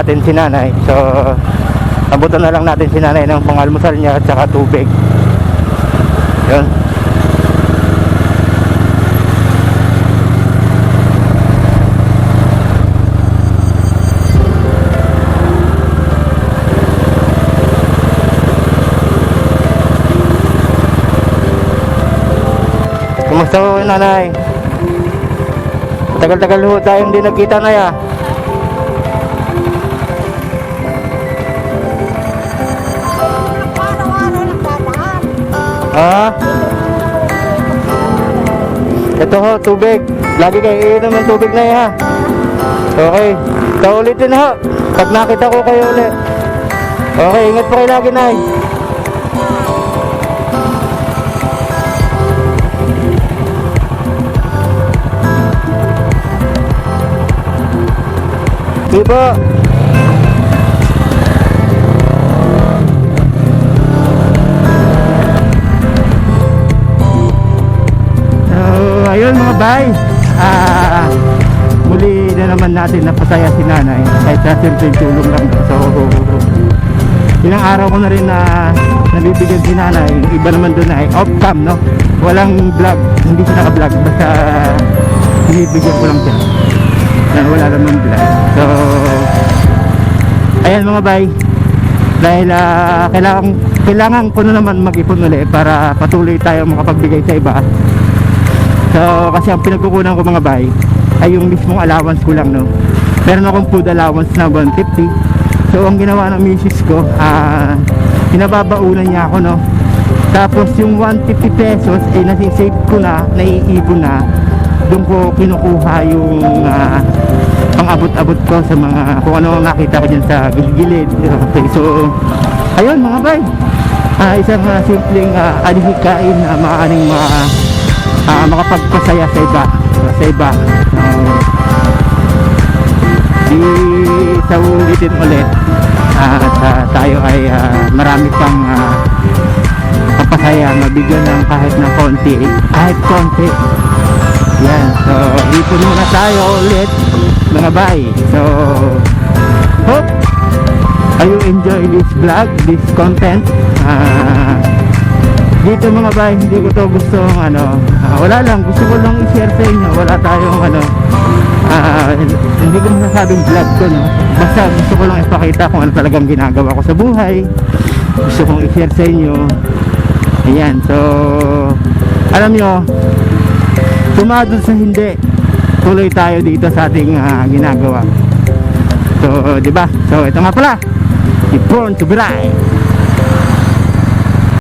natin si nanay. So, abutan na lang natin si nanay ng pangalmusal niya at saka tubig. Yun. Kumusta po, nanay? Tagal-tagal ho tayo hindi nagkita na ya. Araw-araw nagdadaan. Ha? Ito ho, tubig. Lagi kayo iinom ng tubig na ha. Okay. Kaulitin ho. Pag nakita ko kayo ulit. Okay, ingat po kayo lagi, Nay. Sige po. So, ayun mga bay. Muli na naman natin napasaya si nanay kahit sa simpleng tulong lang. So, ilang araw ko na rin na nabibigyan si nanay. Yung iba naman doon ay off cam, no? Walang vlog. Hindi siya naka-vlog. Basta binibigyan ko lang siya. Na wala naman vlog. So, ayan mga bay. Dahil kailangan ko na naman mag-ipon ulit para patuloy tayo makapagbigay sa iba. So, kasi ang pinagkukunan ko mga bay ay yung mismong allowance ko lang, no. Meron akong food allowance na 150. So, ang ginawa ng misis ko, pinababaunan niya ako, no. Tapos yung 150 pesos ay nasisave ko na, naiipon na. Doon ko kinukuha yung pang-abot-abot ko sa mga kung ano ang nakita ko dyan sa gilid. Okay, so ayun mga bay. Isang simpleng alihikain na maaaring makapagpasaya sa iba, sa iba. Di sa ulitin ulit at tayo ay marami pang papasaya, mabigyan ng kahit na konti, kahit konti. Yan, so ipon muna tayo ulit mga bay. So hope you enjoy this vlog, this content. Dito mga bay, hindi ko to gusto ano, wala lang, gusto ko lang i-share sa inyo. Wala tayong ano, hindi ko masasabing vlog to, no? Basta gusto ko lang ipakita kung ano talagang ginagawa ko sa buhay. Gusto kong i-share sa inyo. Ayan, so alam nyo, tumadol sa hindi, tuloy tayo dito sa ating ginagawa. So, di ba? So, ito nga pala, si Born to Be Right.